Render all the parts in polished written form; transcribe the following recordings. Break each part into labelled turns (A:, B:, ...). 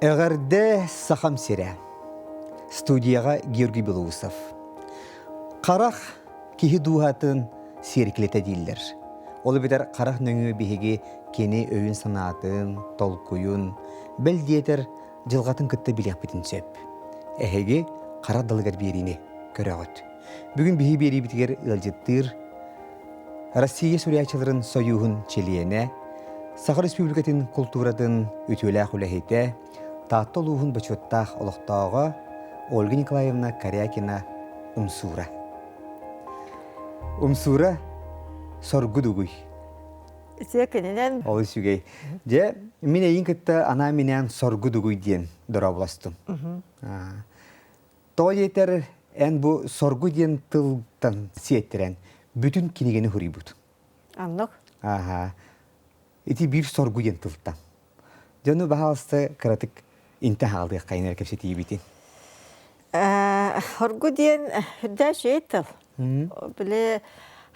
A: Эҕэрдэ Сахам сирэ. Студияҕа Георгий Белоусов. Харах киһи дууһатын сиэркилэтэ дииллэр. Ол эбэтэр харах нөҥүө биһиги кини өйүн-санаатын, толкуйун, бэл диэтэр дьылҕатын кытта билиэхпитин сөп. Эһиги харах далыгар биэриини көрөҕүт. Бүгүн биһи биэриибитигэр ыалдьыттыыр Россия суруйааччыларын сойууһун чилиэнэ, Саха Республикатын култууратын үтүөлээх үлэһитэ, Таатта улууһун бочуоттаах олохтооҕо Ольга Николаевна Корякина Умсуура. Умсуура соргу дугуй.
B: Үтүө күнүнэн.
A: Ол үчүгэй. Дьэ, мин эйин кытта анаан-минээн соргу дугуй диэн дорооболостум. Тоҕо диэтэр, эн бу соргу диэн тылтан сиэттэрэн бүтүн кинигэни суруйбут.
B: Оннук.
A: Аха. Ити биир соргу диэн тылтан. Дьону баһаалыста кыратык интэ хаалыаххайын эрэ кэпсэтиибитин.
B: Соргу диэн үрдээх үчүгэй тыл. Били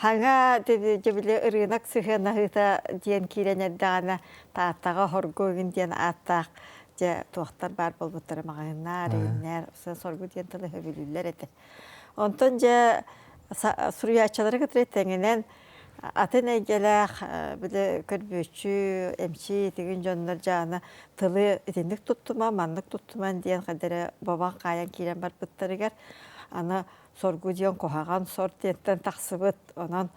B: хаҥа били ырыынак сыһыанаһыыта диэн киирэн эрдэҕинэ Тааттаҕа Хоргу игин диэн ааттаах дьэ туохтар баар буолбуттара маҕаһыыннар, ииннэр, соргу диэн тылы сөбүлүүллэр этэ. Онтон дьэ суруйааччылары кытары тэҥинэн атын эйгэлээх били көрбүөччү, эмчи тигин дьоннор дьааны тылы итинник туттума, маннык туттуман диэн хайдары бобан хаайан киирэн барбыттарыгар аны соргу диэн куһаҕан сор диэнтэн тахсыбыт. Онон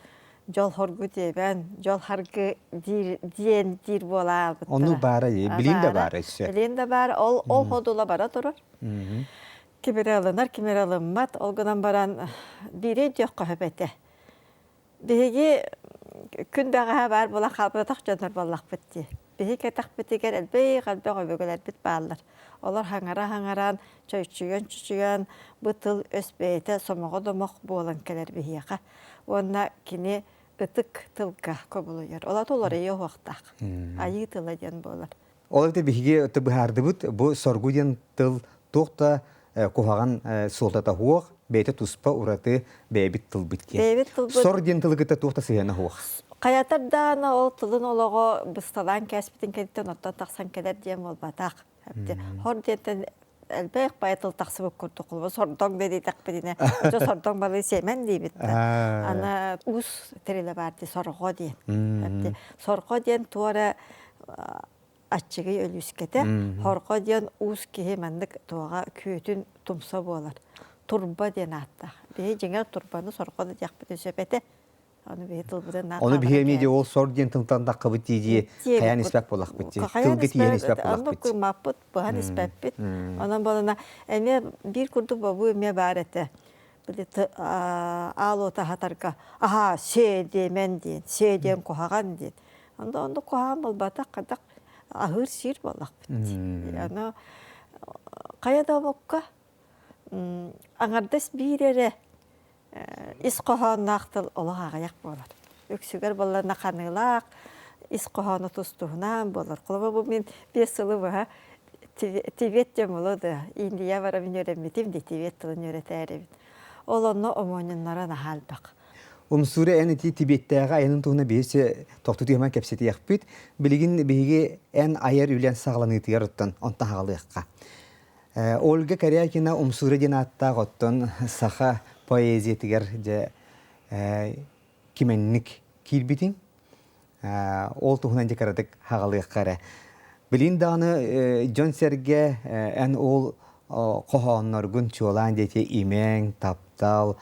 B: дьол хоргу диэбэн, дьол харгы диир диэн диир буолаабыттара.
A: Ону баара билин да баара өссө.
B: Билин да баар, ол ол ходула бара турар. Ким эрэ ылынар, ким эрэ ылыммат. Ол гынан баран биири өйдүөххэ сөп этэ. Биһиги күн бэҕэһээ баар буолан хаалбатах дьоннор буоллахпыт дии. Биһиги кэтэхпитигэр элбэх-элбэх өбүгэлэрбит бааллар. Олор хаҥара-хаҥаран, чөйчүйэн-чүчүйэн бу тыл өс бэйэтэ сомоҕо домох буолан кэлэр биһиэхэ. Уонна кини ытык тылга кубулуйар. Ол ата уларыйа уһуохтаах. Айыы тыла диэн буолар.
A: Ол эбэтэр биһиги быһаардыбыт, бу соргу диэн тыл туох да куһаҕан суолтата суох, бэйэтэ туспа ураты бэйэбит тылбыт диэн.
B: Бэйэбит тылбыт.
A: Сор диэн тылы кытта туох да сыһыана суох.
B: Хайатар даҕаны ол тылын олоҕо бысталаан кээспитин кэнниттэн оттон тахсан кэлэр диэн буолбатах. Хор диэнтэн элбэх баай тыл тахсыбыт курдук холобур сордоҥ да диэтэхпитинэ очо сордоҥ балыы сиэмэн диибит да аны уус тэрилэ баар дии сорҕо диэн сорҕо диэн туора аччыгый өлүүскэтэ хорҕо диэн уус киһи маннык туоҕа күөтүн тумса буолар турба диэн ааттаах биһи дьиҥэр турбаны сорҕо да диэхпитин сөп этэ Ону биһи тылбытын
A: Ону биһи эмиэ дии ол сор диэн тылтан таххабыт дии дии хайаан испэт буоллахпыт дии. Тылга тиийэн испэт буоллахпыт.
B: Кыммаппыт, быһан испэппит. Онон буолана эмиэ биир курдук бобуу эмиэ баар этэ. Били аал уота аһатарга аһаа сиэ диэмэн диэн, сиэ диэн куһаҕан диэн. Онно онно куһаҕан буолбатах, хайдах аһыыр сиир буоллахпыт. Аны хайа да омукка аҥардас биир эрэ ис хоһоонноох тыл олох аҕыйах буолар. Үксүгэр буолларына ханыылаах, ис хоһооно тус-туһунан буолар. Холобур, бу мин 5 сылы быһа Тибет диэн буолуо да, Индия барабын үөрэммитим дии, Тибет тылын үөрэтээр эбит. Ол онно омуонньуннара наһаа элбэх.
A: Умсуура эн ити Тибеттээҕи айанын туһунан биһиги тохтуу түһэмэн кэпсэтиэхпит. Билигин биһиги эн айар үлэн саҕаланыытыгар оттон онтон аҕалыахха. Ольга Корякина Умсуура диэн ааттаах оттон саха поэзиятыгар дьэ кимэнник киирбитиҥ. Ол туһунан дьэ кыратык хаҕалыахха эрэ. Билин даҕаны дьон-сэргэ эн ол хоһоонноргун чуолаан диэти имэҥ, таптал,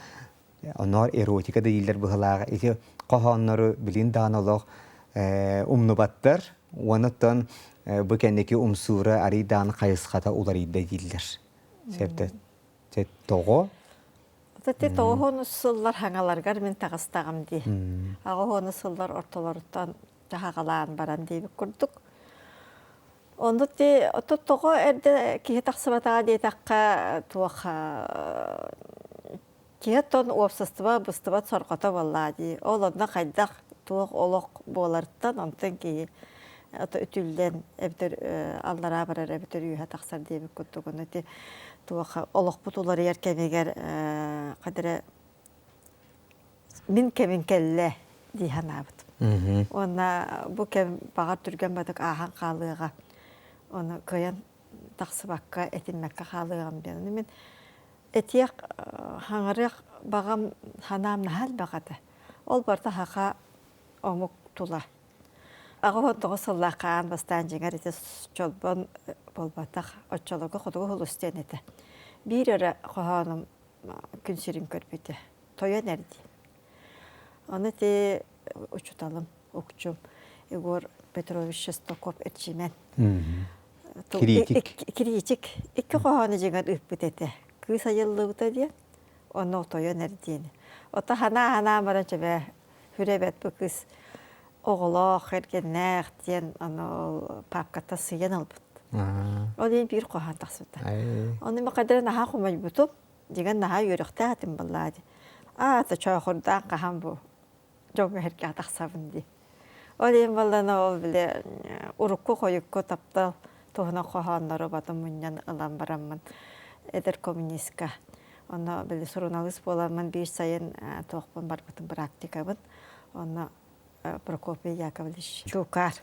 A: оноор эротика да дииллэр быһылаах ити хоһооннору билин даҕаны олох умнубаттар. Уонна бу кэнники умсуура арыйдаан хайысхата уларыйда дииллэр. Сэрдэ тоҕо?
B: Ити тоҕуһун сыллар хаҥаларгар мин таҕыстаҕым дии. Аҕыһуону сыллар ортолоруттан таһаҕалаан баран диэбит курдук. Онно ти ото тоҕо эрдэ киһи тахсыбатаҕа диэтэххэ туох киһи оттон уопсастыба быстыбат сорҕото буоллаа дии. Ол онно хайдах туох олох буоларыттан онтон киһи ото үтүллэн эбэтэр аллараа барар эбэтэр үөһэ тахсар диэбит курдук ону ити туох олохпут уларыйар кэмигэр хадара мин кэмин кэллэ дии санаабытым. Уонна бу кэм баҕар түргэн батык ааһан хаалыаҕа. Ону кыайан тахсыбакка, этиммэккэ хаалыаҕым диэн. Мин этиэх, хаҥарыах баҕам санаам наһаа элбэх этэ. Ол барыта саха омук тула. 89 сыллаахха аан бастаан дьиҥэр ити чолбон буолбатах, оччолорго Хотугу Сулус диэн этэ. Биир эрэ хоһоонум күн сирин көрбүтэ. Тойон эр диэн. Ону ити учууталым, укчум Егор Петрович Шестаков Эрчимэн
A: Кириитик.
B: Кириитик. Икки хоһоону дьиҥэр ыыппыт этэ. Кыыс айыллыбыта диэн, онно тойон эр диэни. Ото ханаа-ханаа баран чэбэ хүрэ бэт бу кыыс оҕолоох, эргэннээх диэн аны ол паапката сыйан ылбыт. Ол иһин биир хоһоон тахсыбыта. Ону махадара наһаа хомойбутум. Дьиҥэр наһаа үөрөхтээх этим баллаа дии. Аата чоохурдаан хаһан бу дьоҥҥо эргэ тахсабын дии. Ол иһин баллана ол били урукку-хойукку таптал туһунан хоһооннору батым мунньан ылан бараммын эдэр коммунистка онно били суруналыыс буоламмын биир сайын туохпун барбытым практикабын онно Прокопий Яковлевич Чукар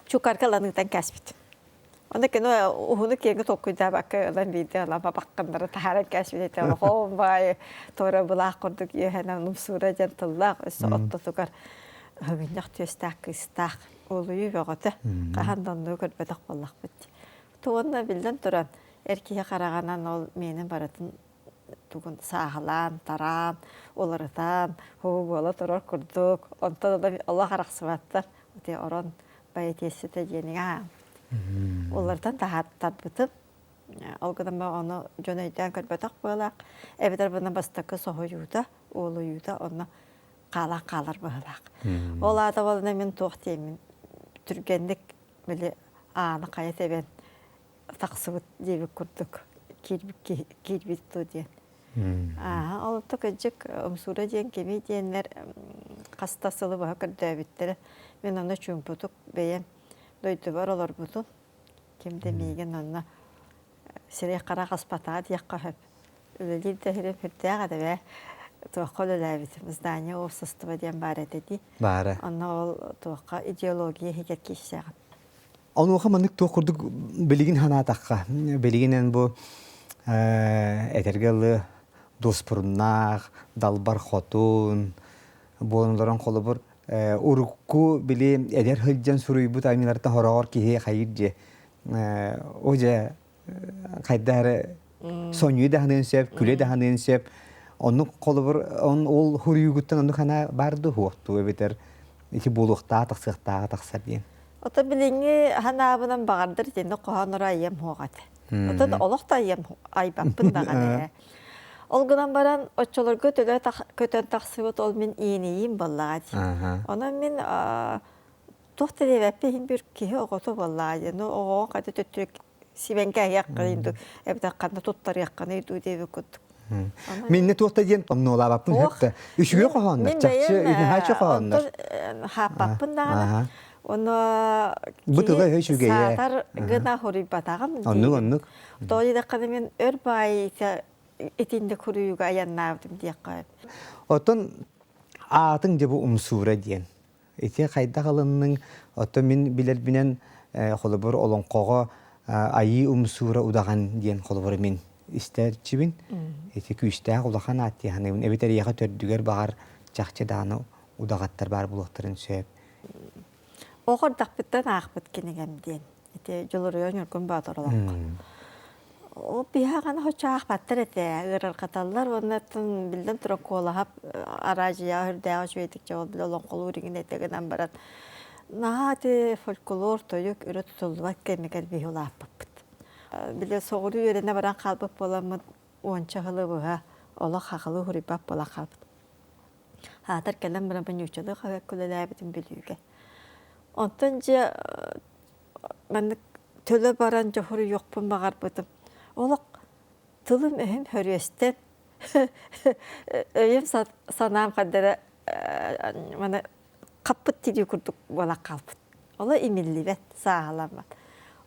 B: Чукарга ыланыытан кээспит. Онно кино уһуну киэҥи толкуйдаабакка ылан биирдэ ылан бабакканнары таһааран кээспит этэ. Олохоон баайы туора былаах курдук үөһэнэн умсуура диэн тыллаах өссө оттотугар ыһыгынньах түөстээх кыыстаах уолуйуу бөҕөтө. Хаһан да оннугу көрбөтөх буоллахпыт. Туонна биллэн туран эр киһи хараҕынан ол миэнин барытын тугун сааһылаан, тараан, уларытан, һуу буола турар курдук. Онтон ыла олох арахсыбаттар. Ити орон поэтессата диэниҥ ааммыт. Уларытан таһааттарбытым. Ол гынан ону дьон өйдөөн көрбөтөх буолаах. Эбэтэр буна бастакы соһуйуута, уолуйуута онно хаалан хаалар быһыылаах. Ол аата буолана мин туох диэммин түргэнник били ааны хайа тэбэн тахсыбыт диэбит курдук киирбит дуу диэн. Аа, ол кыдьык Умсуура диэн кимий диэннэр хаста сылы быһа көрдөөбүттэрэ. Мин онно чуумпутук бэйэм дойдубар олорбутум. Ким да миигин онно сирэй-харах аспатаҕа диэххэ сөп. Үлэлиир да сирим сүрдээх этэ бээ. Туохха үлэлээбитим, здание уопсастыба диэн баар этэ дии.
A: Баара.
B: Онно ол туохха идеология иһигэр киирсэҕин.
A: Онуоха маннык туох курдук билигин санаатахха, билигин эн бу этэргэ дылы дуоспуруннаах, далбар хотун буолан олорон холобур урукку били эдэр сылдьан суруйбут айымньылартан хороҕор киһи хайыыр дьиэ о дьэ хайдах эрэ сонньуйа да саныан сөп, күлэ да саныан сөп. Оннук холобур он ол хуруйугуттан оннук санаа баар дуу суох эбэтэр ити буолуохтааҕа тахсыахтааҕа тахсар диэн.
B: Ото билиҥҥи санаабынан баҕардар итинник хоһооннору айыам суох этэ. Отон олох да айыам айбаппын даҕаны. Ол гынан баран оччолорго төлө көтөн тахсыбыт ол мин иэнийиим буоллаҕа дии. Онон мин туох да диэбэппин иһин бір киһи оҕото буоллаҕа дии. Ну оҕоҕо хата төттөрү сибэҥкээһиэххиний дуу эбэтэр ханна туттарыаххыный дуу диэбит курдук.
A: Минне туохта диэн омнуолаабаппын сөптө. Үчүгэй хоһооннор, чахчы наһаа хоһооннор.
B: Хааппаппын даҕаны. Ону
A: Бу тыла үчүгэйэ.
B: Саатар гына хоруйбатаҕым.
A: Оннук, оннук.
B: Тоҕо диэтэххинэ мин өр баайыта итинник хоруйуга айаннаабытым диэххэ.
A: Оттон аатыҥ дьэ бу умсуура диэн. Ити хайдах ылынныҥ? Оттон мин билэрбинэн, холобур, олоҥхоҕо Айыы умсуура удаҕан диэн холобур мин истэрчибин. Ити күүстээх улахан аат дии саныыбын. Эбэтэр эйиэхэ төрдүгэр баҕар чахчы даҕаны удаҕаттар баар буолуохтарын сөп.
B: Оҕо эрдэхпиттэн аахпыт кинигэм диэн. Ити Дьулуруйа Ньургун Боотур олоҥхо. Ол биһиэхэ оччо аахпаттар этэ, ыарырҕаталлар уонна биллэн турар куолаһап араадьыйаҕа үрдээҕи үчүгэйдик дьэ ол били олоҥхолуур иҥин этэ гынан баран наһаа ити фольклор, тойук өрө тутуллубат кэмигэр биһи улааппыппыт. Били соҕуруу үөрэнэ баран хаалбыт буоламмыт уонча сылы быһа олох хахылыы хуруйбат буола хаалбыт. Аатар кэлэн баран ньууччалыы хаһыакка үлэлээбитим Бүлүүгэ. Онтон дьэ маннык төлө баран дьоһуруйуохпун баҕарбытым. Олох тылым-өһүм хөрүөстэн өйүм санаам хардара маны хаппыт тирии курдук буолан хаалбыт. Оло имиллибэт, сааһыламмат.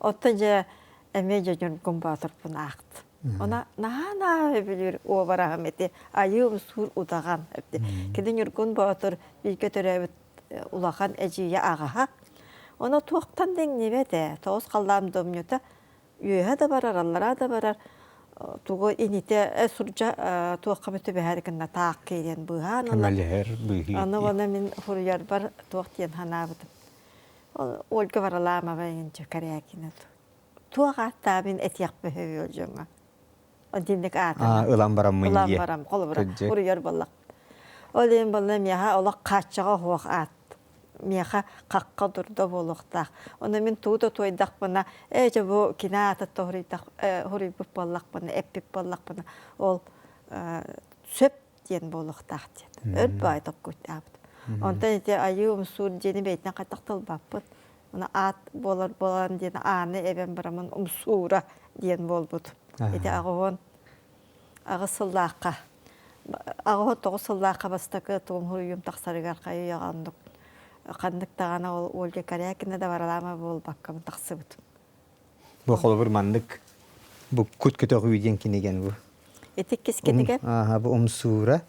B: Оттон дьэ эмиэ дьэ Ньургун Боотурбун аахтым. Она наһаа-наһаа сөбүлүүр уобараһым ити айыы умсуур удаҕан. Кини Ньургун Боотур бииргэ төрөөбүт улахан эдьиийэ аҕаһа. Ону туохтан да иҥнибэт ээ, тоҕус халлаан домньута. Үөһэ да барар, аллараа да барар, тугу инитэ сурдьа туохха түбэһэр гынна таах киирэн быыһаан ылар.
A: Көмөлөһөр, быыһыыр.
B: Аны уонна мин суруйарбар туох диэн санаабытым. Ол Ольга Варламова инчэ Корякина туох ааттаабын этиэхпэ сөбү дьоҥҥо. Итинник аатынан.
A: Ылан бараммын
B: Ылан
A: дии.
B: барам, холобура, уруйар буоллах. Ол иһин буолла миэхэ олох хааччаҕа суох аат. Миэхэ хахха дурда буолуохтаах. Ону мин тугу да туойдахпына, ээ дьэ бу кини аата тоһуруйдах хоруйбут буоллахпына, эппит буоллахпына, ол сөп диэн буолуохтаах диэн. Өр баай токкуйдаабыт. Онтон ити айыы умсуур диэни бэйэтинэн хайдах тылбаппыт. Уна аат буолар буолан диэн ааны эбэн барамын умсуура диэн буолбут. Ити 88 сыллаахха 89 сыллаахха бастакы туом хуруйум тахсарыгар хайыйаҕа оннук ханнык даҕаны ол Ольга Корякина да баралаама буолбаккабын тахсыбытым.
A: Бу холобур маннык бу кут көтөҕүү диэн кинигэн бу.
B: Ити иккис кинигэ.
A: Ааха бу умсуура.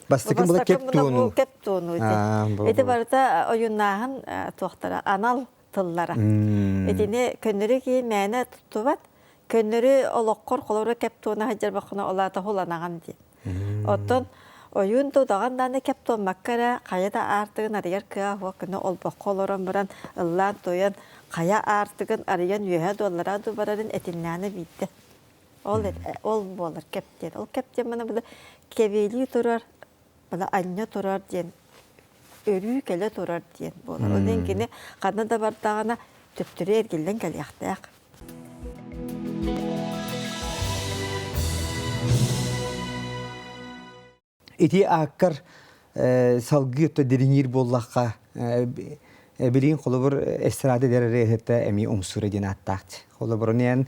A: Бастакы була кеп туону.
B: Кеп туону ити. Ити барыта ойуннааһын туохтара анал тыллара. Итини көннөрү киһи мээнэ туттубат. Көннөрү олоххор холоро кеп туона сылдьар бахына олаата хуланаҕын диэн. Оттон ойуун да удаҕан даҕаны кэп туоммакка эрэ хайа да аартыгын арыйар кыаҕа суох гына олбоххо олорон баран ыллаан-туойан хайа аартыгын арыйан үөһэ дуоллараа дуу барарын этиннэҕинэ биирдэ. Ол ол буолар кэп диэн. Ол кэп диэн маны били кэбиэлии турар, били анньа турар диэн өрүү кэлэ турар диэн буолар. Ол иһин кини ханна да бардаҕына төптөрү эргиллэн кэлиэхтээх.
A: Ити ааккар салгыы өттө дириҥиир буоллахха, билигин холобур эстрада дэр ырыаһыта эмиэ умсуура диэн ааттаах. Холобур, эн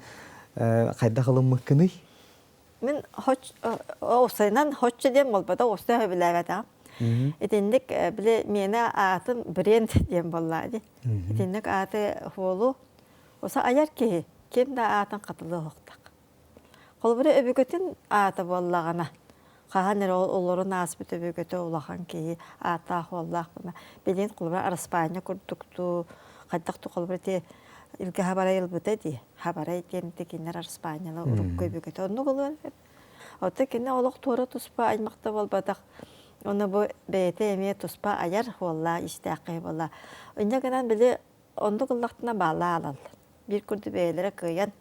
A: хайдах ылыммыккыный?
B: Мин уопсайынан хоччу диэн буолбата, уопсай сөбүлээбэтэҕим. Итинник били миэнэ аатым бренд диэн буоллаа дии. Итинник ааты хуолу Оса айар киһи ким да аатын хатылыа суохтаах. Холобура өбүгэтин аата буоллаҕына, хаһан эрэ олорон ааспыт өбүгэтэ улахан киһи ааттаах уоллаах буолла. Билигин холобура Араспаанньа курдук дуу, хайдах дуу холобура ити Илгэ Хабарай ылбыта дии. Хабарай диэн ити кинилэр Араспаанньалар урукку өбүгэтэ оннук ылыан сөп. Оттон кини олох туора туспа аймахта буолбатах. Ону бу бэйэтэ эмиэ туспа айар уоллаах, истээх киһи буолла. Инньэ гынан били Оннук ыллахтына баалаа аалаллар. Биир курдук бэйэлэрэ кыайан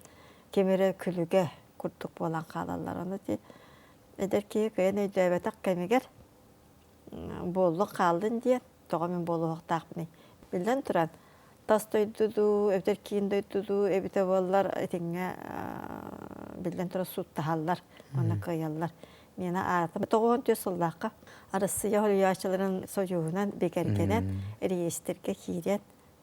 B: ким эрэ күлүгэ курдук буолан хаалаллар. Ону ити эдэр киһи кыайан өйдөөбөтөх кэмигэр буоллун хааллын диэн тоҕо мин буолуохтаахпыный? Биллэн туран, тас дойду дуу, эбэтэр киин дойду дуу эбитэ буоллар итиҥҥэ биллэн туран сууттаһаллар уонна кыайаллар. Миэнэ аатым 94 сыллаахха Арассыыйа суруйааччыларын сойууһунан бигэргэнэн реестргэ киирэн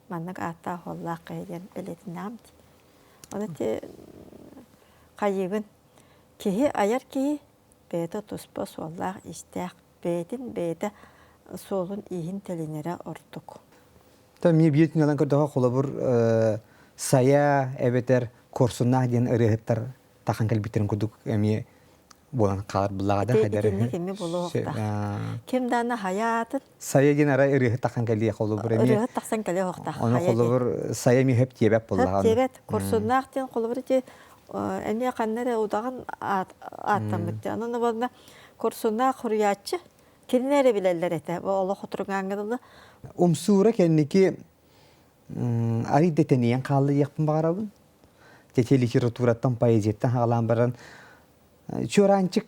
B: маннык ааттаах уоллаах киһи диэн бэлиэтиннэҕим дии. Ону ити хайыыбын киһи айар киһи бэйэтэ туспа суоллаах-иистээх бэйэтин бэйэтэ суолун-ииһин тэлинэрэ ордук.
A: Та эмиэ биир түнэлэн көрдөхө холобур Сайа эбэтэр Куорсуннаах диэн ырыаһыттар тахан кэлбиттэрин курдук эмиэ буолан хаалар буллаҕа да хайдар
B: итинник ими буолуохтаах ким даана хайаатын
A: Сайа диэн арай ырыаһыт тахсан кэлиэ холобур эмиэ
B: ырыаһыт тахсан кэлиэ оһохтаах
A: ону холобур Сайа эмиэ хөп тиэбэт буоллаҕа
B: хөп тиэбэт курсуннаах диэн холобур ити эмиэ ханна эрэ удаҕан ааттаммыт диэн онон буолна курсуннаах хуруйааччы кинини эрэ билэллэр этэ бу олох отуруҥааҥҥа дылы
A: Умсуура кэнники арый да тэнийэн хаалла диэхпин баҕарабын. Тете литератураттан, поэзияттан хаалаан баран Чуораанчык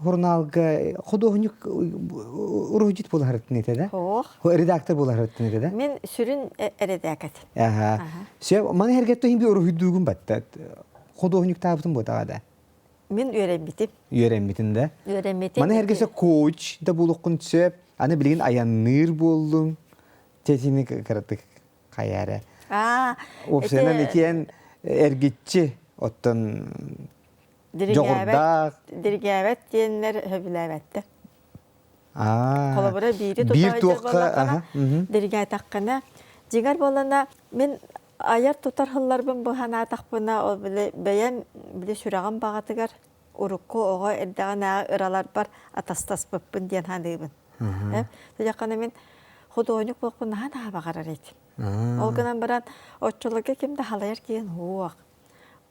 A: журналга художник уруһуйдьут буолаһарыттын этэ да?
B: Ох.
A: Редактор буолаһарыттын этэ да?
B: Мин сүрүн эрэдээкэт.
A: Аха. Сөп, маны эргеттө хин би уруһуйдуугун батта. Художниктаабытын буотаҕа да.
B: Мин үөрэммитим.
A: Үөрэммитин да?
B: Үөрэммитим.
A: Маны эргесе коуч да буолуоххун сөп. Аны билигин айанныыр буоллуҥ. Тетини кыратык хайа эрэ.
B: Аа,
A: Уопсайынан итиэн эргиччи оттон дьоҕурдаах
B: Диригээбэт диэннэр сөбүлээбэттэр.
A: Аа,
B: Холобура биири
A: биир
B: тута
A: туохха
B: буоллаххына, диригээтэххинэ, дьиҥэр буоллана мин айар тутар сылларбын бу санаатахпына, ол били бэйэм били сүрэҕим баҕатыгар урукку оҕо эрдэҕинээҕи ыраларбар атастаспыппын диэн саныыбын. Тидьаххана мин худуоһунньук буолуохпун наһаа наһаа баҕарар этим. Ол гынан баран оччолорго ким да халайар киһин суох.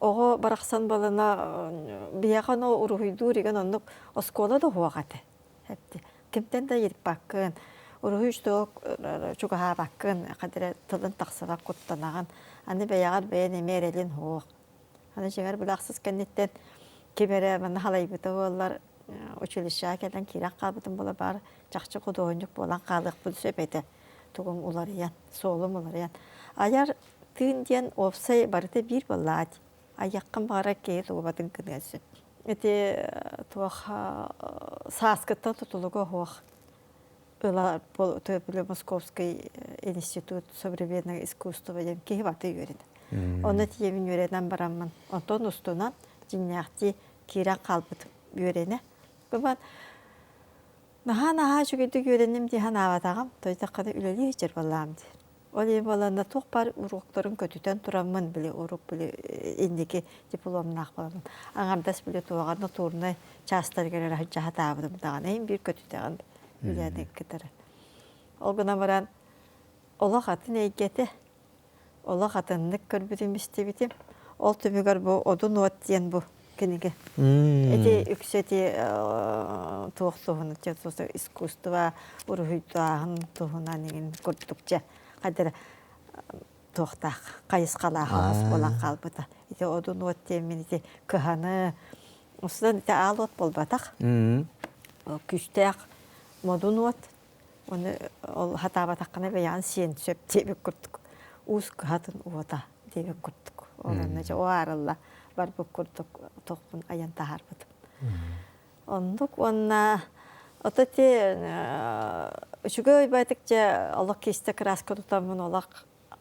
B: Оҕо барахсан балана биһиэхэ ону уруһуйдуур игэн оннук оскуола да уһуох этэ. Эпти. Кимтэн да ыйыппаккын, уруһуй үчүгэй чугаһаабаккын, хадара тылын тахсыбат куттанаҕын. Аны бэйэҕэр бэйэн эмиэ эрэлин суох. Аны дьиҥэр били ахсыс кэнниттэн ким эрэ манна халайбыта буоллар училищеҕа кэлэн киирэн хаалбытым буола баар чахчы худуоһунньук буолан хаалыахпын сөп этэ. Тугум уларыйан, суолум уларыйан. Айар тыын диэн уопсай барыта биир буоллаҕа дии. Айыаххын баҕарар киһи тугубатын гыныан сөп. Ити туох сааскыттан тутулуга суох ыла Московский институт современного искусства диэн киһи барыта үөрэнэр. Онно тиийэбин үөрэнэн бараммын, онтон устунан дьиҥнээхтии киирэн хаалбытым үөрэнэ. Бу Наһаа-наһаа үчүгэйдик үөрэнним дии санаабатаҕым, тойдоххуна үлэлии сылдьар буоллаҕым дии. Ол иһин буоланна туох баар уруоктарын көтүтэн тураммын, били уруок били инники дипломнаах буоламмын, аҥардас били туоҕар натурнай чаастарыгар эрэ сылдьа сатаабытым даҕаны иһин биир көтүтэҕин үлэни кытары. Ол гынан баран олох атын эйгэтэ, олох атыннык көрбүтүм истибитим. Ол түмүгэр бу Одун уот диэн бу кинигэ. Ити үксэ ити туох туһунан искусство уруһуйдааһын туһунан иҥин курдук дьэ хайдара туохтаах хайысхалаах оҕус буолан хаалбыта. Ити Одун уот диэммин ити кыһаны устан ити аал уот буолбатах. Күүстээх модун уот Оны ол хатаабатаххына бэйэҕин сиэн сөп диэбит курдук. Уус кыһатын уота диэбит курдук. Ол онно дьэ уаарылла барбыт курдук тохпун айан таһаарбытым. Оннук уонна ото ти үчүгэй байтык дьэ олох киистэ краска тутаммын олох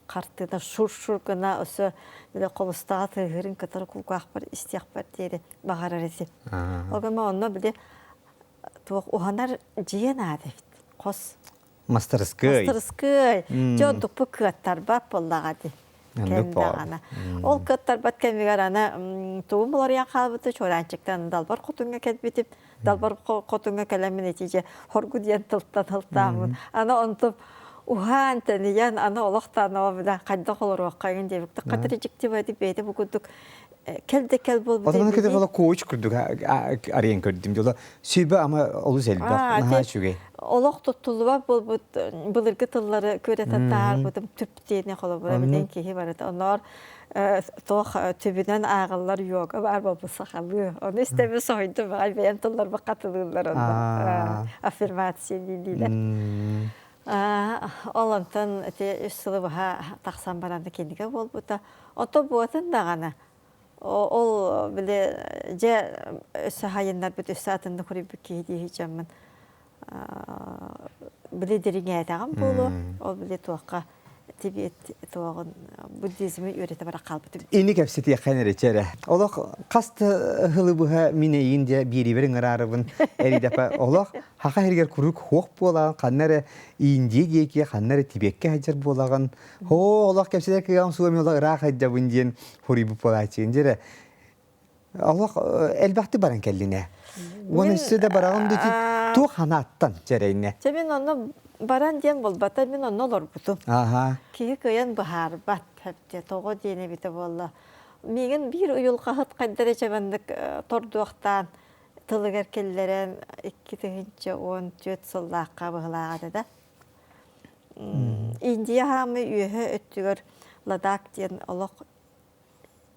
B: хартыына шур-шур гына өссө бile холустаҕа тыаһыырын кытары кулгаахпар истиэхпэр диэри баҕарар этим. Ол гына онно били туох уһанар дьиэ наада эбит хос
A: мастарыскыай
B: мастарыскыай дьэ ордукпу кыаттарбат буоллаҕа дии
A: Оннук
B: даҕаны ол кыаттарбат кэмигэр аны тугум уларыйан хаалбыта чуораанчыктан далбар хотуҥҥа кэлбитим далбар хотуҥҥа кэлэммин ити дьэ хоргу диэн тылтан тылтааммын аны онтум уһаан тэнийэн аны олох таанава бile хайдах олоруоххайын диэбиттик хатыр дьикти бэйэтэ бу курдук кэл да кэл буолбут
A: Отомон кыты бола коуч курдук арыйан көрдүм. Дьола сүбэ ама олус элбэх, наһаа үчүгэй.
B: Олох туттуллубат буолбут былыргы тыллары күөрэтэн таһаарбытым түп диэни холобура билэн киһи барыта. Оноор туох түбүнэн ааҕыллар йога баар буолбут сахалыы. Ону истэбин соһуйдум баҕай бэйэм тылларбын хатылыыллар онно аффирмация дииллиилэр. Ол онтон ити үс сылы быһа тахсан баран кинигэ буолбута. Ото буотун даҕаны ол били дьэ өссө хайыннарбыт өссө атыннык хуруйбут киһи дии дьоммун били дириҥээтэҕим буолуо ол били туохха Тибет туоҕун буддизмы үөрэтэ баран хаалбытым.
A: Ини кэпсэтиэххин эрэ чэрэ. Олох хас да сылы быһа мин эйиин дьэ биэрибэр ыҥыраарыбын эридэпэ олох хаха сиригэр куруук хуох буолаҕын ханна эрэ Индия диэки ханна эрэ Тибеккэ сылдьар буолаҕын Һоо олох кэпсэтэр кыаҕым суох мин олох ыраах сылдьабын диэн хуруйбут буолааччыгын дьэрэ олох элбэхтик баран кэллинэ. Уон өссө да бараҕын дути туох ханааттан чэрэйнэ.
B: Чэ мин онно баран диэн буолбата мин онно олорбутум.
A: Аха.
B: Киһи кыайан быһаарбат хэпте тоҕо диэн эбитэ буолла. Миигин биир уйулҕаһыт хайдара чэбэнник тордуохтаан тылыгар киллэрэн 2014 сыллаахха быһылааҕа этэ да. Индия хаамы үөһэ өттүгэр Ладак диэн олох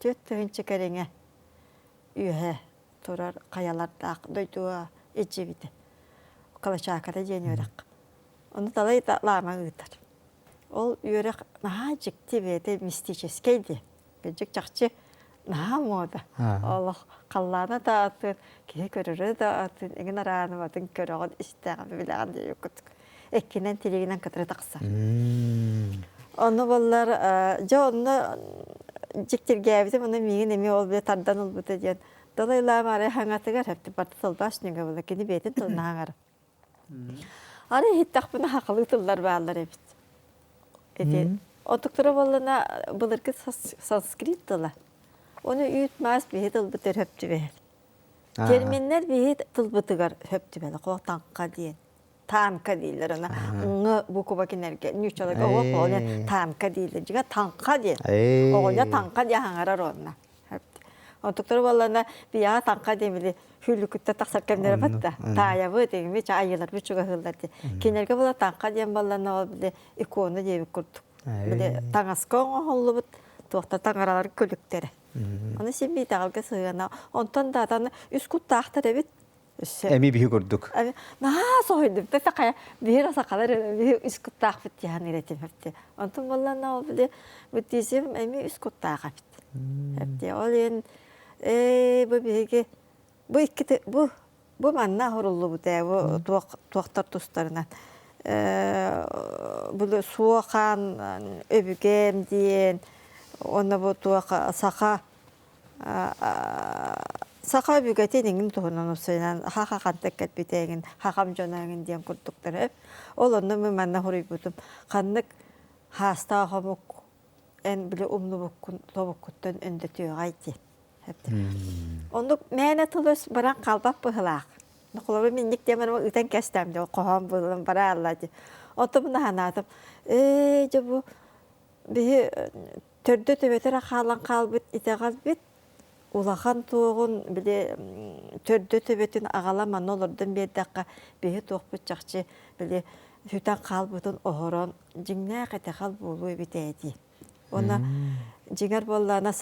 B: 4000 кэриҥэ үөһэ турар хайалардаах дойдуга илдьибитэ. Калачааката диэн үөрэх. Ону талай лаама ыытар. Ол үөрэх наһаа дьикти бэйэтэ мистическэй дии. Кырдьык чахчы наһаа муода. Олох халлаана да атын, киһи көрөрө да атын, эҥин арааныбатын көрөҕүн, истэҕин, билэҕин диэбит курдук. Эккинэн, тилигинэн кытары тахсар. Ону боллар, дьэ онно дьиктиргээбитим, ону миигин эмиэ ол бile тардан ылбыта диэн Далай Лама арай хаҥатыгар хэпти барта тылбаас ньыга була кини бэйэтин тылын хаҥара. Арай иһиттэхпинэ хахалыы тыллар бааллар эбит. Ити отуктара буоллана былыргы санскрит тыла. Ону үүт-маас биһи тылбытыгар хөп түбэһэр. Терминнэр биһи тылбытыгар хөп түбэһэр. Хо таҥха диэн. Таамка дииллэр ана ҥ буква кинерге ньучаларга оҕо таамка дииллэр. Дьиҥэ таҥха диэн. Оҕонньор таҥха диэн хаҥарар онно. Онтуктары буоллана бияҕа таҥха диэн хүллүкүттэ тахсар кэмнэрэ батта. Таайабыт, эҥми айыларбыт чугаһыыллар ди. Кинилэргэ була таҥха диэн баллана ол били икона диэбит курдук. Били таҥаска оҥоһуллубут туохта таҥаралар күлүктэрэ. Аны син биитэҕэлгэ сыһыана. Онтон даатаны үс куттаахтар эбит. Өссө
A: Эми биһи курдук.
B: Наһаа соһуйдум. Тата хайа биһир сахалар биһи үс куттаахпыт диэн иретим хэпти. Онтон боллана ол били буддизм эми үс куттаах эбит. Хэпти. Ол иһин ээ бу биһиги бу икки бу бу манна хоруллубут ээ бу туох туохтар тустарынан бу суохаан өбүгэм диэн уонна бу туох саха Саха өбүгэтин иҥин туһунан усуйунан хаха хантан кэлбитэ эҥин хахам дьоно эҥин диэн курдуктар Ол онно мин манна суруйбутум ханнык хаастаах омук эн били умнубуккун тобуккуттан өндөтүөҕэй диэн. Оннук мээнэ тыл-өс баран хаалбат быһылаах. Холобур минник диэн баран ыытан кэстэм дьэ хоһоон буолан бараалла дии. Онтон муна санаатым ээ дьэ бу биһи төрдө төбөтө эрэ хаалан хаалбыт итэҕэлбит улахан туоҕун били төрдө төбөтүн аҕала манна олордон биэрдэххэ биһи туохпут чахчы били сүтэн хаалбытын оһорон дьиҥнээх итэҕэл буолуо эбит ээ дии. Уонна дьиҥэр буоллаҕына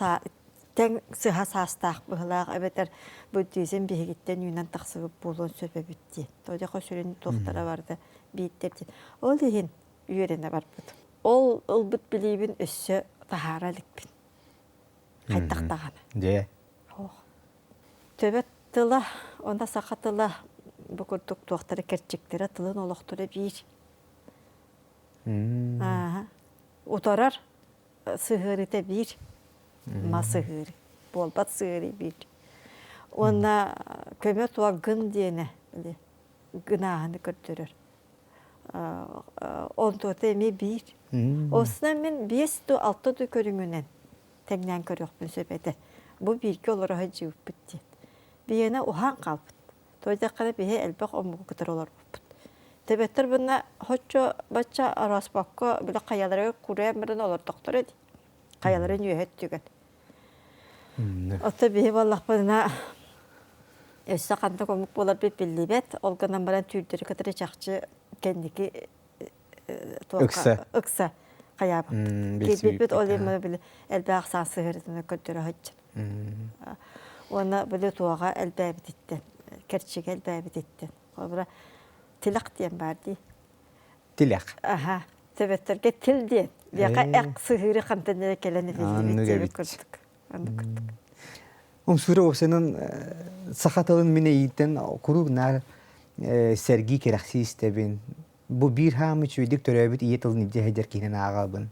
B: тэҥ сыһа саастаах быһылаах эбэтэр буддизм биһигиттэн үүнэн тахсыбыт буолуон сөп эбит дии. Тоҕо сүрүн туохтара барда биирдэр дии. Ол иһин үөрэнэ барбыт. Ол ылбыт билиибин өссө таһаара иликпин. Хайдах даҕаны.
A: Дьэ.
B: Ох. Төбөт тыла, уонна саха тыла бу курдук туохтара кэрчиктэрэ тылын олохторо биир. Ааһа. Утарар сыһыарыта биир. Ма сыһыары. Буолбат сыһыары биир. Уонна көмө туа гын диэнэ гынааһыны көрдөрөр. Онтуота эмиэ биир. Осунан мин биэс ду алта ду көрүҥүнэн тэҥнээн көрүөхпүн сөп этэ. Бу бииргэ олоро сылдьыбыппыт диэн. Биһиэнэ уһаан хаалбыт. Тоҕо диэххэ биһи элбэх омугу кытары олорбуппут. Төбөттөр bunна хоччо бачча орооспокко били хайаларыгар куруйан баран олордохторо дии. Хайаларын үөһэ өттүгэр. Оттон биһи буоллахпытына өссө ханнык омук буоларбыт биллибэт. Ол гынан баран түүрдэри кытары чахчы кэнники
A: Ыкса.
B: ыкса хайаабыппыт. Киирбиппит ол иһин били элбэх саас сыһыарытына көрдөрө сылдьар. Уонна били туоҕа элбээбититтэн, кэрчигэ элбээбититтэн. Холобура, тилэх диэн баар дии.
A: Тилэх.
B: Аха. Төбөттөргө тил диэн. Биэхэ эк сыһыыры хантан эрэ кэлэн этиллибит диэбит курдук. Оннук курдук.
A: Умсуура уопсайынан саха тылын мин эйииттэн куруук наар сэргии кэрэхсии истэбин. Бу биир хаамы үчүгэйдик төрөөбүт ийэ тылын илдьэ сылдьар киһинэн ааҕабын.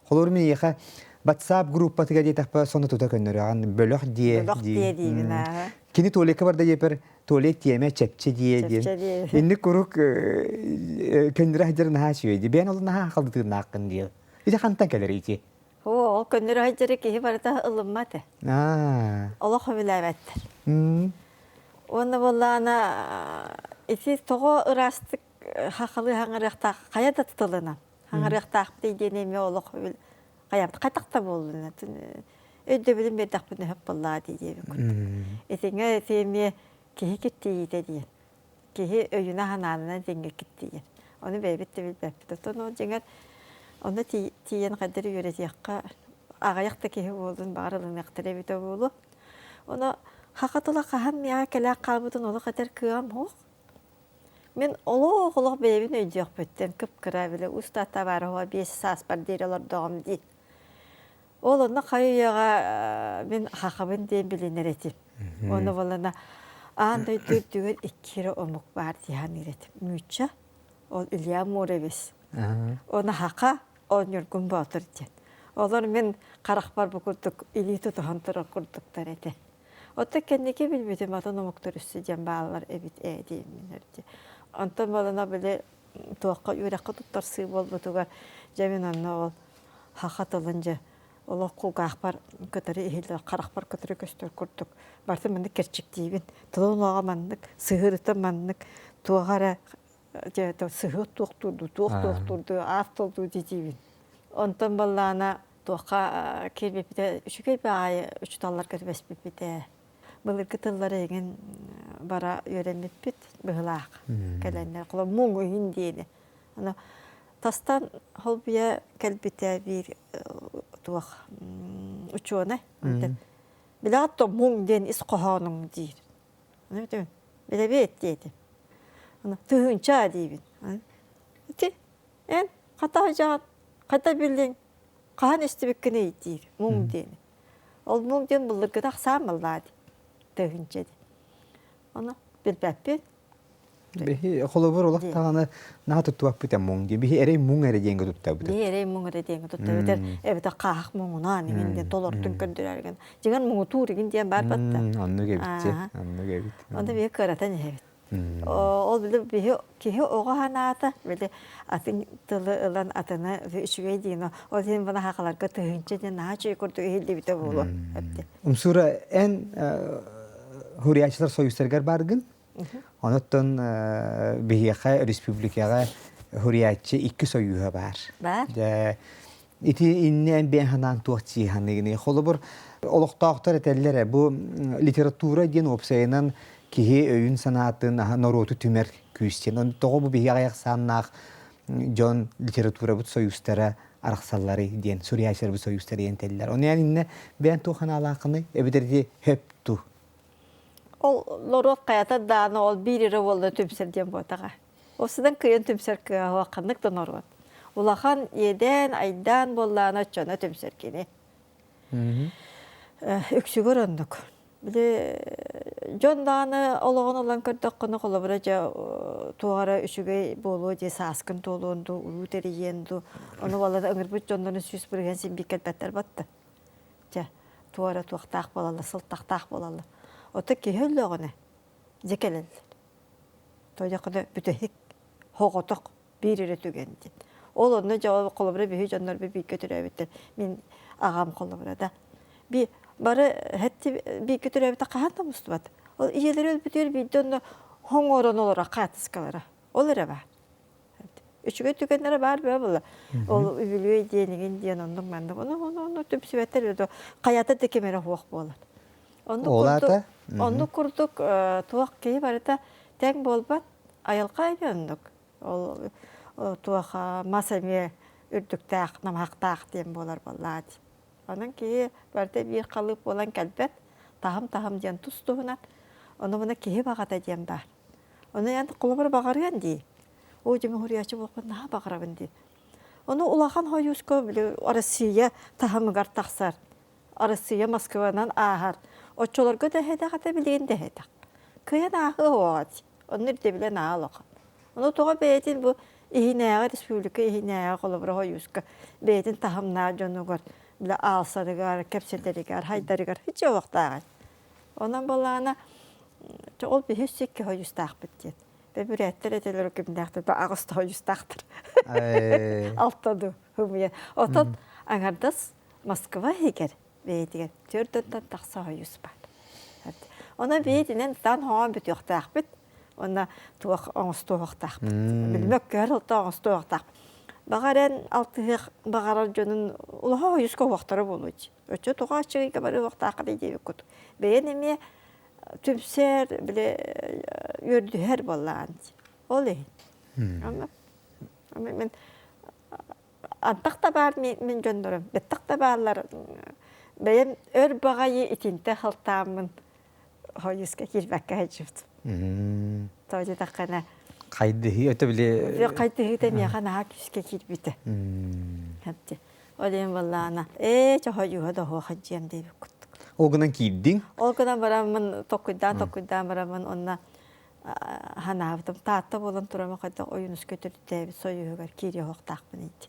A: Холобур мин эйиэхэ WhatsApp группатыгар диэтэхпэ сону тута көннөрөҕүн бөлөх диэ
B: Бөлөх диэ диибин аа.
A: Кини туалекка барда диэпэр туалет тиэмэ чэпчэ диэ диэн. Инник куруук көннөрө сылдьар наһаа үчүгэй дии. Бэйэн ол наһаа халытыырнааххын диэ. Ити хантан кэлэр ити?
B: Оо, ол көннөрө сылдьары киһи барыта ылыммат ээ. Олох сөбүлээбэттэр. Уонна буоллаҕына ити тоҕо ыраастык хахалыы хаҥарыахтаах хайа да тылынан хаҥарыахтаахпытый диэн эмиэ олох хайаабыт хайдах да буоллун өйдөбүлүн биэрдэхпинэ сөп буоллаа дии диэбит курдук. Итиҥэ ити эмиэ киһи киттийиитэ диэн. Киһи өйүнэ санаанынан диэҥҥэ киттийэр. Ону бэйэбит да билбэппит. Оттон ол дьиҥэр онно тиийэн хайдары үөрэтиэххэ аҕыйах да киһи буоллун баҕар ылыныахтара эбитэ буолуо. Ону хаха тыла хаһан миэхэ кэлээх хаалбытын олох этэр кыаҕым суох. Мин олох-олох бэйэбин өйдүөхпүттэн кып-кыра били уста табаарыһа биэс сааспар диэри олордоҕум дии. Ол онно хайы-үйэҕэ мин хахабын диэн билинэр этим. Ону буолана аан дойду үрдүгэр икки эрэ омук баар дии саныыр этим. Нуучча, ол Илья Муромец. Оны хака, ол Ньургун Боотур диэн. Олор мин харахпар бу курдук илии тутуһан турар курдуктар этэ. Оттон кэнники билбитим атын омуктар өссө диэн бааллар эбит ээ диэммин өрдө. Онтон буолана били туохха үөрэххэ туттарсыы буолбутугар дьэ мин онно ол хаха тылын дьэ олох кулгаахпар кытары иһиллэр харахпар кытары көстөр курдук барытын маннык кэрчиктиибин тылын олоҕо маннык сыһыарыта маннык туоҕа эрэ дьэ сыһыат туохтуурдуу туох туохтуурдуу аат тылдуу дии диибин онтон баллаана. Туохха киирбиппитэ үчүгэй баҕайы учууталларга түбэспиппитэ. Былыргы тыллары эҥин бара үөрэммиппит быһылаах кэлэннэр. Холо муҥ иһин диэни. Аны тастан холбуйа кэлбитэ биир туох учуонай. Билэҕит то муҥ диэн ис хоһоонуҥ диир. Аны бүтүн билэбиэт диэтим. Аны тыһыынча диибин. Ити эн хата дьаҕан хата биллиҥ хаһан истибиккиний диир муҥ диэни. Ол муҥ диэн былыргыта ахсаан баллаа дии тыһыынча диэн. Ону билбэппин.
A: Биһи холобур олох даҕаны наһаа туттубаппыт муҥ диэн. Биһи эрэй муҥ эрэ диэҥҥэ туттабыт.
B: Биһи эрэй муҥ эрэ диэҥҥэ туттабыт. Эбэтэр хааһах муҥунаан иҥин диэн толортун көрдөрөргүн. Дьиҥэр муҥутуур игин диэн баар батта.
A: Оннук эбит дьэ. Оннук эбит.
B: Онно биһи кыаратан иһэбит. Ол били биһи киһи оҕо санаата били атын тылы ылан атыны үчүгэй диэн ол иһин бана хахаларга тыһыынча диэн наһаа үчүгэй курдук иһиллибитэ буолуо эбит.
A: Умсура эн Хуриячылар союзтарыгар бааргын. Онуттан биһиэхэ республикаҕа хурияччы икки союһа баар.
B: Баар.
A: Дьэ ити иннэ эн бэйэн санаан туох чииһаныгыный? Холобур, олохтоохтор этэллэр бу литература диэн уопсайынан киһи өйүн-санаатын норуоту түмэр күүс диэн. Тоҕо бу биһиги аҕыйах сааннаах дьон литературабыт союзтара арахсалларый диэн суруйааччыларбыт союзтара диэн этэллэр. Ону эн иннэ бэйэн туох санаалааххыный? Эбэтэр ити хөп ту?
B: Ол норуот хайата дааны ол биир эрэ буолла түмсэр диэн буотаҕа. Осудан кыйан түмсэр кыаһа ханнык да норуот. Улахан иэдээн, айдаан буоллаана оччоно түмсэр кини. Үксүгэр оннук. Били дьон даҕаны олоҕун ылан көрдөххүнэ холобура дьэ туох эрэ үчүгэй буолуо дии сааскын туолуон дуу, уруу тэрийиэн дуу, ону балары ыҥырбыт дьоннорун 100% син биир кэлбэттэр батта. Дьэ, туох эрэ туохтаах буолаллар, сылтахтаах буолаллар. Ото киһи өллөҕүнэ дьэ кэлэллэр. Тоойдоххуна бүтэһик соҕотох биир эрэ түгэн диэн. Ол онно дьэ ол холобура биһи дьоннор бииргэ төрөөбүттэр. Мин аҕам холобура да. Би бары хэтти бииргэ төрөөбүтэ хаһан да мустубат. Ол ийэлэри өлбүтүгэр биирдэ онно хоҥорон олоро хаатыскалара. Ол эрэ баар. Үчүгэй түгэннэрэ баар бөҕө буолла. Ол үбүлүөй диэнигин диэн оннук маннык. Ону ону ону түмсүбэттэр да хайата да ким эрэ суох буолар. Оннук курдук, оннук курдук туох киһи барыта тэҥ буолбат. Айылҕа эмиэ оннук. Ол туох мас эмиэ үрдүктээх, намыһахтаах диэн буолар буоллаҕа дии. Онон киһи барыта биир халыып буолан кэлбэт. Таһым-таһым диэн тус-туһунан. Ону муна киһи баҕата диэн баар. Ону эн холобур баҕарыан дии. Оо, дьэ, муһуруйааччы буолбут наһаа баҕарабын дии. Ону улахан хойууска били Россия таһымыгар тахсар. Россия Москванан ааһар. Оччолорго да эһэтэх этэ, билигин да эһэтэх. Кыайан ааһыа уоҕа дии. Онно ирдэбилэ наһаа улахан. Ону тоҕо бэйэтин бу иһинээҕи республика иһинээҕи холобура хойууска бэйэтин таһымнаах дьонугар бile аалсарыгар, кэпсэтэригэр, хайдарыгар һиччэ уохтааҕай. Онон балаана ол биһи сикки хойустаахпыт диэн. Бэбүрээттэр этэлэр кимнээхтэр аҕыс хойустаахтар. Алта ду хымыйа. Отон аҥардас Москва иһигэр бэйэтигэр төрдөттөн тахса хойус баар. Онон бэйэтинэн таан хоҥон бүтүөхтээхпит. Уонна туох оҥостуохтаахпыт. Билмөккөр олто оҥостуохтаахпыт. Баҕар эн алтыһыах баҕарар дьонун улахан хойуска уохтара буолуо Оччо тоҕо аччыгыйга барыахтааххыный диэбиккут. Бэйэн эмиэ түмсэр, били үөрдүһэр буоллаҕын дии. Ол иһин. Онно мин антах да баар мин дьоннорум, бэттэх да бааллар бэйэм өр баҕайы итинтэ халтааммын хойуска киирбэккэ сылдьыбытым. Тоҕо диэтэххинэ
A: Хайдыһыы өтө били
B: хайдыһыыта миэхэ наһаа күүскэ киирбитэ. Ол иһин буоллаҕына, ээ, чохойууһа да оһуоха дьиэм диэбит курдук.
A: Ол гынан киирдиҥ?
B: Ол гынан бараммын, токкуйдаан-токкуйдаан бараммын уонна ханаабытым. Таатта буолан турама хайдах Ойуунускай төрүттээбит сойууһугар киириэ оһохтаахпын ити.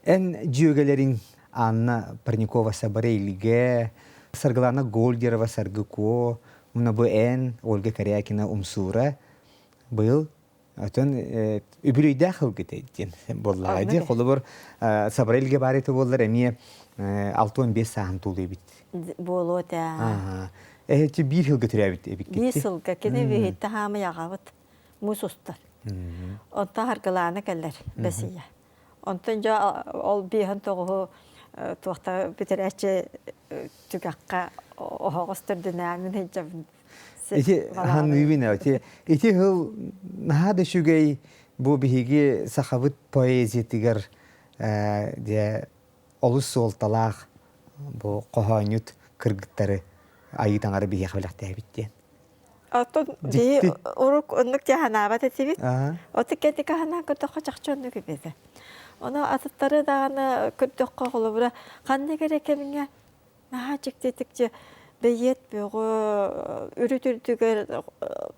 A: Эн дьүөгэлэриҥ Анна Парникова Сабарелигэ, Саргылана Гольдерова Саргы Куо, уонна бу эн Ольга Корякина Умсуура быйыл Оттон үбүлүйдээх ылгыт диэн буоллаҕа дии. Холобур, Сабарельге баар этэ буоллар эмиэ 65 сааһын тулуйбут.
B: Буолуо этэ.
A: Эһэчи биир сылга төрөөбүт эбиккит.
B: Биир сылга кини биһитте хаамый аҕабыт муус устар. Онтон харгылаана кэлэр бэсийэ. Онтон дьэ ол биэһэн тоҕуһу туохта бүтэрээччи түгэххэ оһоҕос төрдүнээмин сылдьабын.
A: Ити ханыыбын ити ити сыл наһаа да үчүгэй бу биһиги сахабыт поэзиятыгар дьэ олус суолталаах бу хоһоонньут кыргыттары айыы таҥара биһиэхэ бэлэхтээбит диэн.
B: Оттон биһи урук оннук дьаһанаабат этибит. Оту кэнники ханаан көрдөххө чахчы оннук эбит. Ону атыттары даҕаны көрдөххө холобура ханнык эрэ кэмҥэ наһаа дьиктитик дьэ бэйиэт бөҕө үрүт үрдүгэр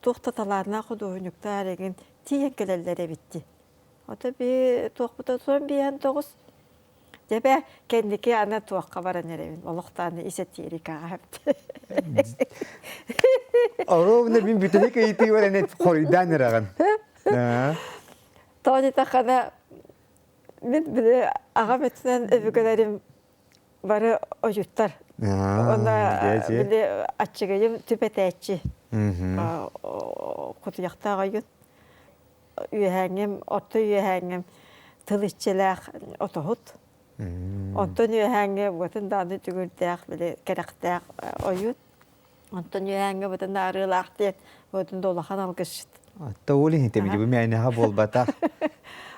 B: туох да талааннаах худуоһунньуктар эҥин тиийэн кэлэллэр эбит дии. Ото би туохпута суон биэһэн тоҕус Дьэбэ кэнники аны туохха баран эрэбин олохтоон эзотерикаҕа
A: Оруобуна мин бүтэһик ыйытыыбар эн хоруйдаан эрэҕин.
B: Тоҕо диэтэххинэ мин били аҕам өттүнэн өбүгэлэрим бары ойуттар. Онно били аччыгыйым түп этээччи кутуйахтаах ойун. Үөһээҥҥим, орто үөһээҥҥим тыл иччилээх отоһут. Онтон үөһээҥҥи букатын даҕаны түгүрдээх, били кэрэхтээх ойуун. Онтон үөһээҥҥи бутун да арыылаах диэн бутун да улахан алгысчыт.
A: Отто ол иһин бу мээнэҕэ буолбатах.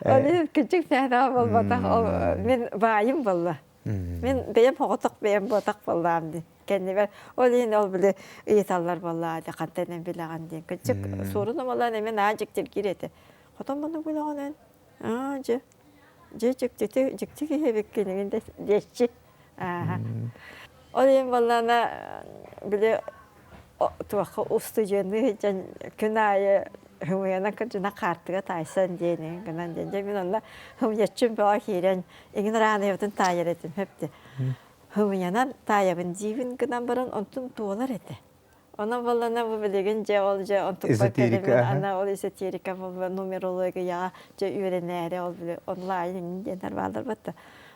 B: Ол иһин кырдьык мээнэҕэ буолбатах. Ол мин баайым буолла. Мин бэйэм оҕотох бэйэм буотах буоллаам дии. Кэннибэр ол иһин ол били ыйыталлар буоллаа дии хантан эн билэҕин диэн. Кырдьык суорун омолоон эмиэ наһаа дьиктиргиир этэ. Хотон муну билэҕин эн? Аа дьэ дьэ дьиктити дьикти киһи эбиккин игин диэччи. Ааха. Ол иһин буоллаана били туохха устудьуоннуу сылдьан күн аайы хымыйанан кырдьына хаартыга таайсан диэн гынан диэн дьэ мин онно хымыйаччым бөҕө киирэн иҥин ырааныйабытын таайар этим хөптө хымыйанан таайабын диибин гынан баран онтун туолар этэ онон буоллана бу билигин дьэ ол дьэ онтукпар кэлэмин ана ол эзотерика буолла нумерологияҕа дьэ үөрэнээри ол били онлайн диэннэр бааллар батта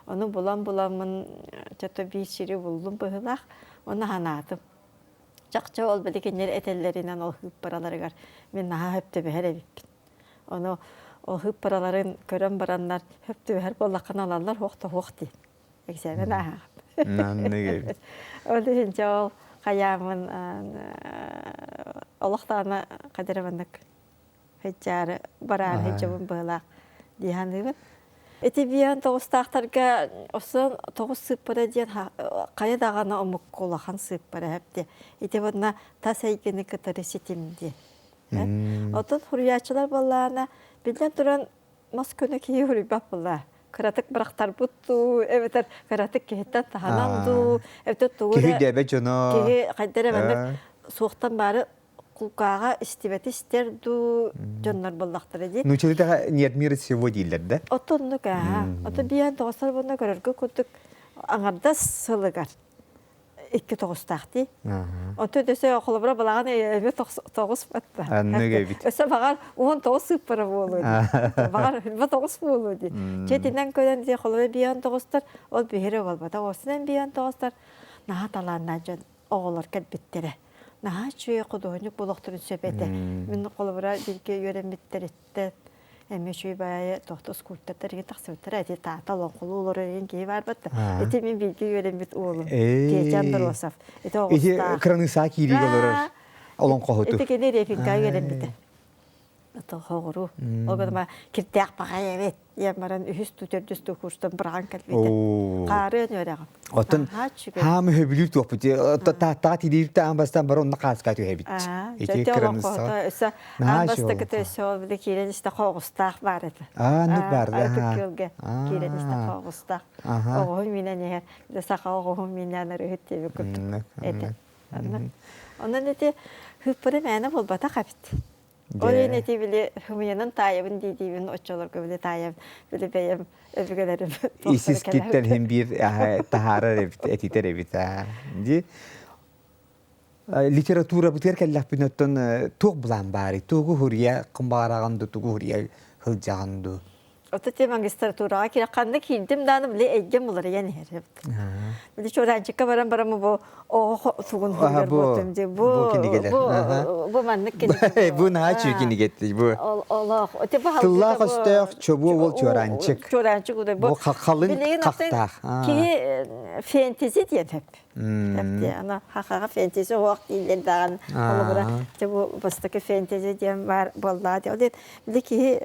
B: ону булан буламмын чато биир сири буллум быһыылаах Оны санаатым. Чахчы ол били кинилэр этэллэринэн ол һыыппараларыгар мин наһаа хөптөбөһөр эбиппин. Ону ол һыыппараларын көрөн бараннар хөптөбөһөр буоллаххына алаллар хуох да хуох дии. Эксээмэн ааһаҕын.
A: Эбит.
B: Ол иһин дьэ ол хайаамын олох даҕаны хадара маннык Хыдьаары бараары сылдьабын быһыылаах дии саныыбын. Ити биэһэн тоҕустаахтарга осон тоҕус сыыппара диэн хайа даҕаны омукка улахан сыыппара эбит. Ити уонна тас эйгэни кытары ситим диэн. Оттон суруйааччылар буоллаҕына, биллэн туран, мас көнө киһи суруйбат буоллаа. Кыратык бырахтарбыт дуу, эбэтэр кыратык киһиттэн таһынан дуу, эбэтэр тугу
A: Киһи дэбэ дьоно.
B: Киһи хайда эрэ маннык суохтан баары кулгааҕа истибэти истэр дуу дьоннор буоллахтара дии.
A: Нууччалыытаҕа не от мира сего дииллэр да?
B: Отоннук аа. Ото биээн тоҕустар буонна көрөргө курдук аҥардас сылыгар икки тоҕустаах дии. Онто өсө холобура балаҕан эбэ тоҕус батта.
A: Аннык эбит.
B: Өсө баҕар 19 сыыппара буолуо дии. Баҕар 29 буолуо дии. Четинэн көрөн дии холобура биээн тоҕустар ол биһири буолбата. Осунан биээн тоҕустар наһаа талааннаах дьон оҕолор кэлбиттэрэ. Наһаа үчүгэй худуоһунньук буолуохтарын сөп этэ. Мин холобура бииргэ үөрэммиттэриттэн эмиэ үчүгэй баайы тохто скульптордар иһин тахсыбыттара. Ити таата олоҥхолуу олорор иһин киһи баарбат да. Ити мин бииргэ үөрэммит уолум Петя Андросов. Ити
A: Ити кыраныысаа киириигэ олорор олоҥхоһуту.
B: Ити кини Репинкаҕа үөрэммитэ. Хоҕуруу. Ол гынан кирдээх баҕайы эбит диэн баран үһүс туу төрдүс туу курстан быраҕан кэлбитэ. Хаарыан үөрэҕим.
A: Оттон хаам өһөбүлүүр туохпут. Тааттаҕа тириир таан бастан бары онно хааска түһэбит.
B: Ити кыраныссаҕа. Өссө аан бастакыта өссө ол били киирэн истэ хоҕустаах баар этэ.
A: Аа, оннук баар да.
B: Ытык күөлгэ киирэн истэ хоҕустаах. Оҕуһун минэн иһэр. Саха оҕуһун миннээн ырыһыт диэбит курдук этэ. Онон ити хыппыра мээнэ буолбатах эбит. Ол иһин ити били хымыйанан таайабын дии-диибин оччолорго били таайам, били бэйэм өбүгэлэрим
A: Исискиттэн иһин биир таһаарар эбит, этитэр эбит. Ди литературабытыгар кэллэхпин оттон туох былаан баарый? Тугу хуруйа кымбаараҕын ду, тугу хуруйа сылдьаҕын ду?
B: Ото те магистратураҕа киирэ ханна киирдим дааны били эйгэм уларыйан иһэр. Били чуораанчыкка баран баран бу оҕо тугун
A: Аха
B: хуруйар
A: бу
B: буолтум дии.
A: бу
B: Бу
A: кинигэлэр.
B: бу
A: Аха.
B: бу маннык кинигэ
A: Бу
B: бу.
A: наһаа үчүгэй кинигэ бу.
B: Олох. Те бу
A: Тыллаах
B: халгыта бу
A: өстөөх чобуо уол чуораанчык.
B: чуораанчык удай
A: Бу
B: бу
A: халыҥ
B: билигин оттон
A: хахтаах.
B: киһи фэнтези диэн хөп. Эпти ана хахаҕа фэнтези оһох дииллэр даҕаны холобура дьэ бу бастакы фэнтези диэн баар буоллаҕа дии. Ол иһин били киһи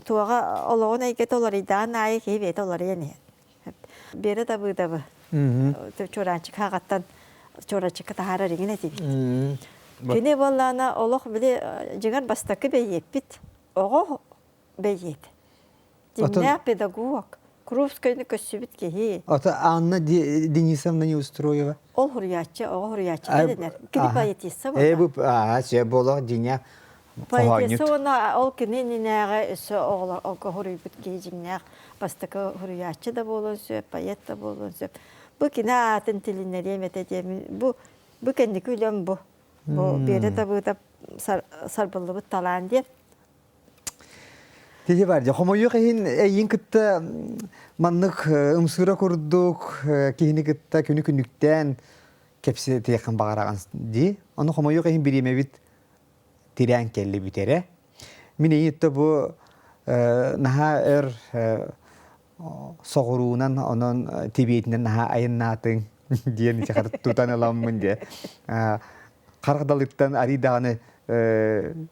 B: туоҕа олоҕун эйгэтэ уларыйдаҕын аайы киһи бэйэтэ уларыйан иһэр. Биэрэ Дабыдабы Чуораанчык хаҕаттан Чуораанчыкка таһаарар иҥин этибит. Кини буоллаҕына олох били дьиҥэр бастакы бэйиэппит оҕо бэйиэт. Дьиҥнээх педагог, Крупскайны көрсүбүт киһи.
A: Ото Анна Денисовна Неустроева.
B: Ол хуруйааччы, оҕо хуруйааччы дэнэр. Кини поэтесса
A: Э бу аа сөп буолуох дьиҥнээх
B: Поэтесса уонна ол кини иннинээҕи өссө оҕолор хуруйбут киһи дьиҥнээх бастакы хуруйааччы да буолуон сөп, поэт да буолуон сөп. Бу кини аатын тилиннэриэм этэ диэмин. Бу бу кэнники үлэм бу. Бу Биэрэ Табыытап сарбыллыбыт талаан диэн.
A: Тиһи бар дьэ хомойуох иһин эйиин кытта маннык ымсыыра курдук киһини кытта күнү күнүктээн кэпсэтиэххин баҕараҕын дии. Ону хомойуох иһин бириэмэбит тирээн кэлли бүтэрэ. Мин эйиитте бу наһаа өр соҕуруунан онон тибиэтинэн наһаа айаннаатыҥ диэн ити тутан ыламмын диэ харах далыттан арый даҕаны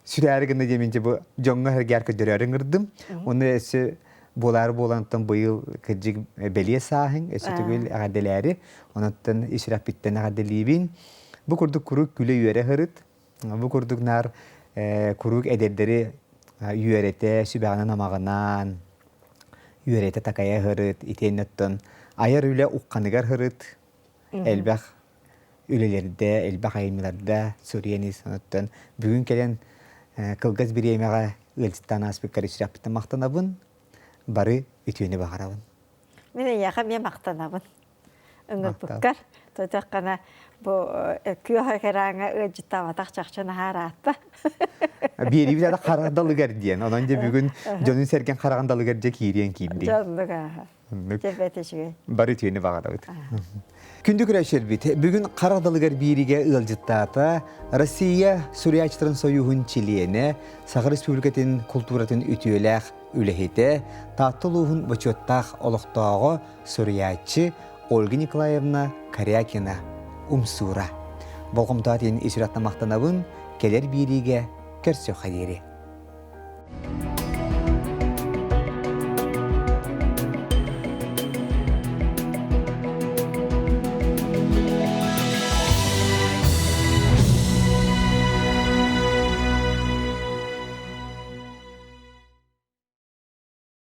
A: сүрээри гына диэмин бу дьоҥҥо сэргээр көрдөрөөрү ыҥырдым уонна өссө буолаары буолантан быйыл кырдьык бэлиэ сааһыҥ өссө төгүл эҕэрдэлээри онуттан ис сүрэхпиттэн эҕэрдэлиибин бу курдук куруук күлэ-үөрэ сырыт бу курдук наар куруук эдэрдэри үөрэтэ сүбэҕинэн-амаҕынан үөрэтэ такайа сырыт итиэннэ оттон айар үлэ ухханыгар сырыт элбэх үлэлэрдэ элбэх айымньыларда суруйан ис оттон бүгүн кэлэн кылгас бириэмэҕэ ыалдьыттаан ааспыккар сүрэхпиттэн махтанабын бары үтүөнү баҕарабын
B: Мин эйиэхэ эмиэ махтанабын ыҥырбыккар тотоххана бу күөх экраҥҥа ыалдьыттаабатах чахчы наһаа ыраатта
A: биэриибит ата харах далыгар диэн онон дьэ бүгүн дьонун сэргэн хараҕын далыгар дьэ киириэн киирдиҥ
B: дьоннук ааха дьэ үчүгэй
A: бары үтүөнү баҕарабыт Күндү көрөөччүлэрбит, бүгүн харах далыгар бииригэ ыалдьыттаата Россия суруйааччыларын союһун чилиэнэ, Саха Республикатын култууратын үтүөлээх үлэһитэ, Таатта улууһун бочуоттаах олохтооҕо суруйааччы Ольга Николаевна Корякина Умсуура. Болҕомтоҕо ис сүрэхтэн махтанабын, кэлэр биэриигэ көрсүөххэ диэри.